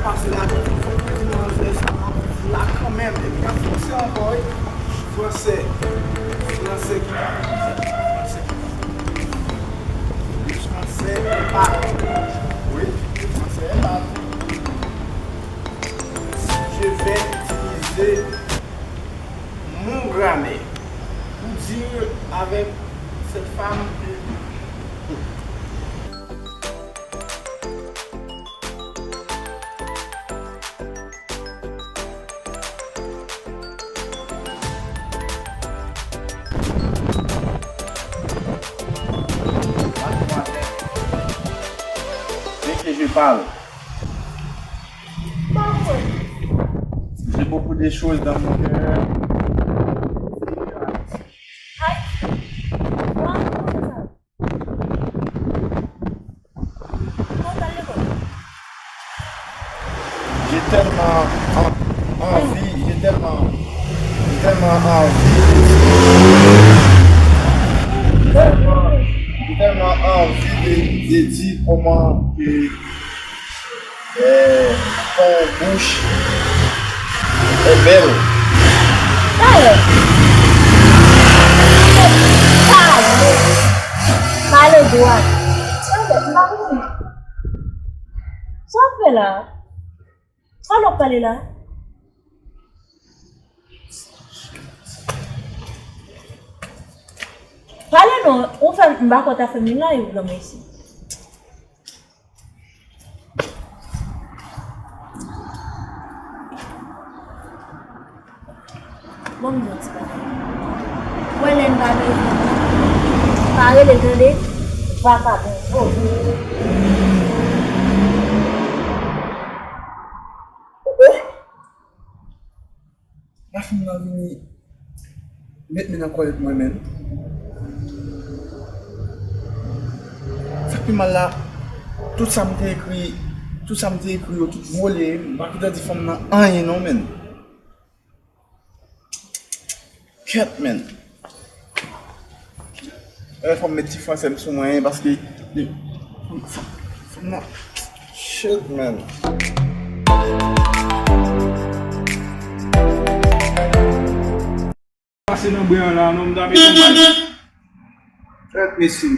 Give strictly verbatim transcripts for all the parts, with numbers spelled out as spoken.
Pase la, ti manzè sa, la kanmenm. Epi an fransè ankò, wi. Fransè. Fransè ki pa bon. Fransè ki pa bon. Le français est pas bon. Oui, le français est pas bon. Je vais utiliser mon grammaire pour dire avec cette femme que Dès que je parle, j'ai beaucoup de choses dans mon cœur. J'ai tellement en- envie, j'ai tellement, j'ai tellement envie de dire, j'ai tellement, j'ai tellement envie de, de dire comment que, euh, ton bouche est belle. Pale. Pale dwat. Sa w fè la? Sa w ap pale la? Pale non, ou fè m, m pa konn ta fè m yon live, granmesi. Bon, m di yon ti bagay. Ou wè lè n pa bezwen, pa rele tande, vakabon. Oh. Lafanm nan vini met men nan kòlèt mwen menm. Sa k pi mal la, tout sa m te ekri, tout sa m te ekri yo, tout vole, m pa gentan di fanm nan anyen non, menm. Kèt, menm. Fò m met ti fransè m sou mwen, paske fanm nan, shit, man. Pase nan bren an la non, m ta met yon bal. Kèt, mesye.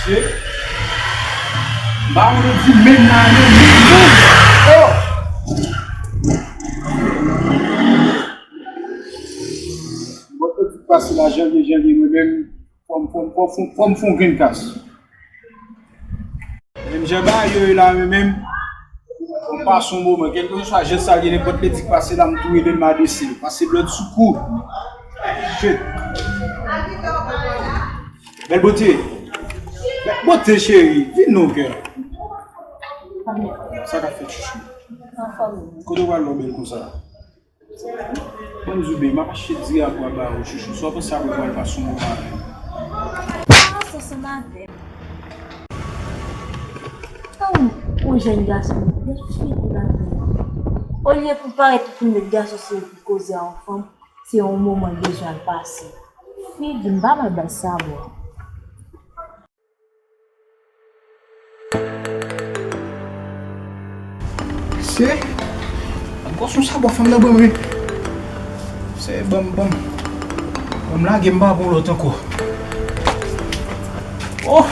Shit. M pa konn di menm nan, menm, menm, menm. Oh! Bon, tout pase la, janvye, janvye, mwen menm, fò m, fò m, fò m, fò m, fò m fè yon grenn kas. Menm jan bagay yo ye la, mwen menm, fò m pase yon moman, kèlkeswa jan sa ye, nenpòt ledi k pase la, m tou rele m adrese l, pase blòd sou kou. Shit. Bèl bote. Bèl bote, cheri. Vin non, kè. Sa k ap fèt, chouchou? Anfòm. Kote w pral lò bèl konsa? Ban m di w byen, m ap achte dyapo a ba ou, chouchou. Sa w panse apre w pral pase yon moman avè m? Pa ranse ansanm avè m. Tankou yon jèn gason, gen figi l ap gen. Olye pou parèt pou met gason sou li pou koze a yon fanm, se yon moman l bezwen al pase. Figi m pa mal bay sa, bro. Se, m kwè se yon sabò fanm nan ban m, wi. Se, ban m, ban m, ban m lage, m pa pran lòt ankò. Oh!